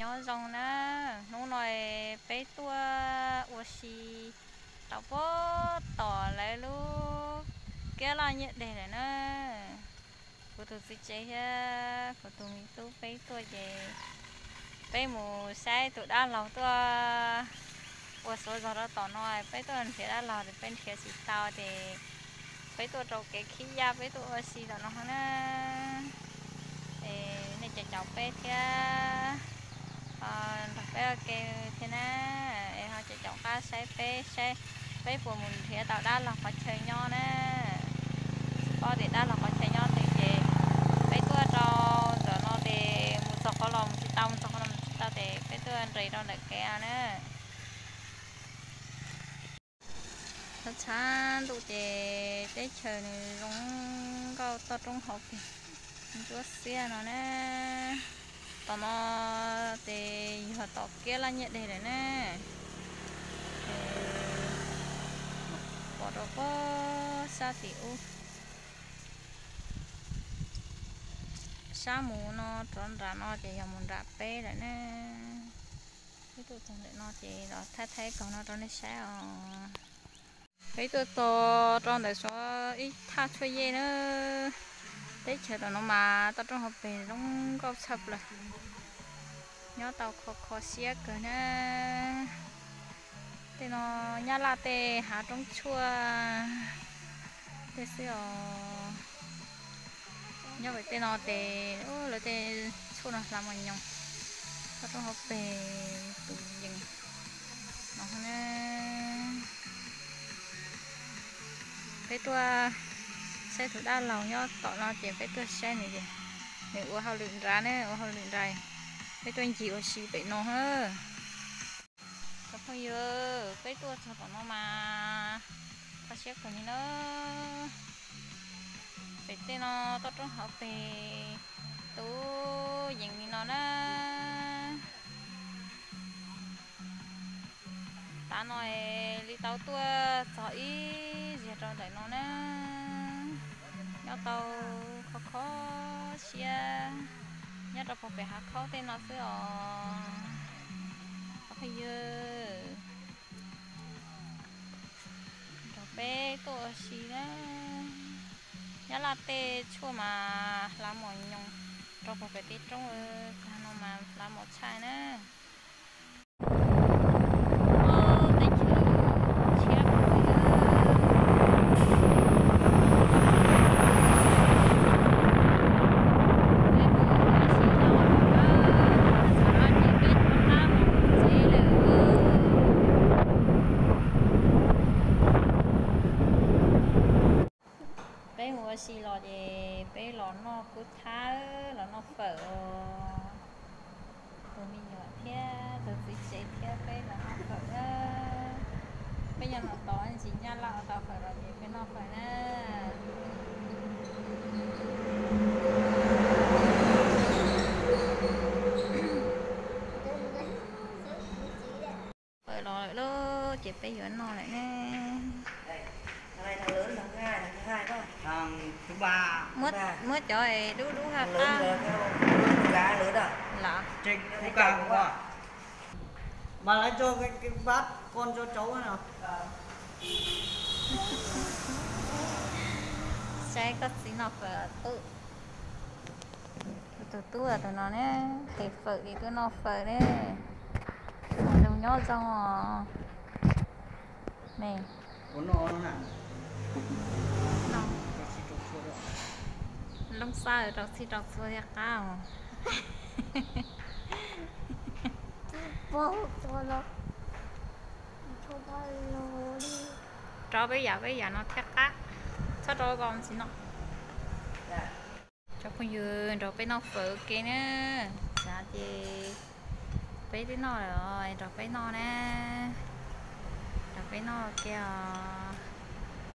Nyob zoo na, hnub no peb tuaj ua si tau puag tom lawv lub kiab laj nyiaj deg lawm na. Kuv tus txiv tsev thiab kuv tus me tub peb tuaj ces peb mus saib tus dab laug tuaj ua xuav zog rau tom no, peb tuaj nrhiav dab laug ces peb nrhiav tsis tau ces peb tuaj rau kev khib yaj peb tuaj ua si tom no na. Es nej caum caum peb thiab, nrog peb ua ke thiab na, es ho caum caum qab saib peb saib peb puas mus nrhiav tau dab laug qhov chaw nyob na. Tsis paub tias dab laug qhov chaw nyob twg ces peb tuaj rau ntawm no ces mus txog qhov los mus tsis tau, mus txog qhov los mus tsis tau ces peb tuaj nres rau ntawm kev na. Txhab txhab ntuj ces teb chaws nws zoo nkauj toj roob hauv pes ntsuab xiab no na. Tom no ces yog tom kiab laj nyiaj deg lawm na. Pom rau puag sab tim ub, sab mus no rov nram no ces yog mus nram peb lawm na. Peb tuaj txog ntawm no ces los thaij thaij kaug no rau nej saib os. Peb tuaj txog rau ntawm suav ib thaj tshuaj yej na. Teb chaws tom no mas toj roob hauv pes zoo nkauj tshaj plaws, nyob tau kho kho siab kawg na. Tej no Nyab Laj tej hav roob tshuaj tej xwb os. Nyob pem tej no ces lawv tej tshuaj no hlav mos nyoos, toj roob hauv pes tus yees no na. Peb tuaj saib tus dab laug nyob tom no ces peb tuaj saib nws ces nws ua hauj lwm nrad ne, ua hauj lwm nrad, peb tuaj ncig ua si pem no. Cov phooj ywg, peb tuaj txog tom no mas kho siab kawg li na. Pem tej no toj roob hauv pes tus yees li no na. Tav no li tau tuaj txog ib zaug rau ntawm no na. Nyob tau kho kho siab, nyob rau puag pem hav khaub tej no xwb os. Cov phooj ywg, nrog peb tuaj ua si na. Nyab Laj tej tshuaj mas hlav mos nyoos, rau puag pem tej roob kag no mas hlav mos tshaj na. Teb chaws tshiab kawg li. Peb mus ua si no, txog no ces peb rov qab mus tsev lawm. Peb mus ua si los ces peb los noj kub thab, los noj fawm os. Tus me nyuam thiab tus txiv tsev thiab peb los noj fawm na. Peb nyob no tos ntsis Nyab Laj tau fawm los ces peb noj fawm na. Fawm los lawm lauj, ces peb yuav noj lawm ne. Muab cov dub dub haj qab. Los, saib koj txiv noj fawm tub. Tus tub tus no ne, tes fawm ces tuaj noj fawm ne. Zoo nyob zoo os. Me, loob xab rau txhij rau txhua thiaj qab os. Rau peb yam peb yam no thiaj qab. Txhob rau kom ntsis no. Cov phooj ywg, nrog peb noj fawm ua ke na. Xav ces peb twb noj lawm os, nrog peb noj na. Nrog peb noj ua ke os.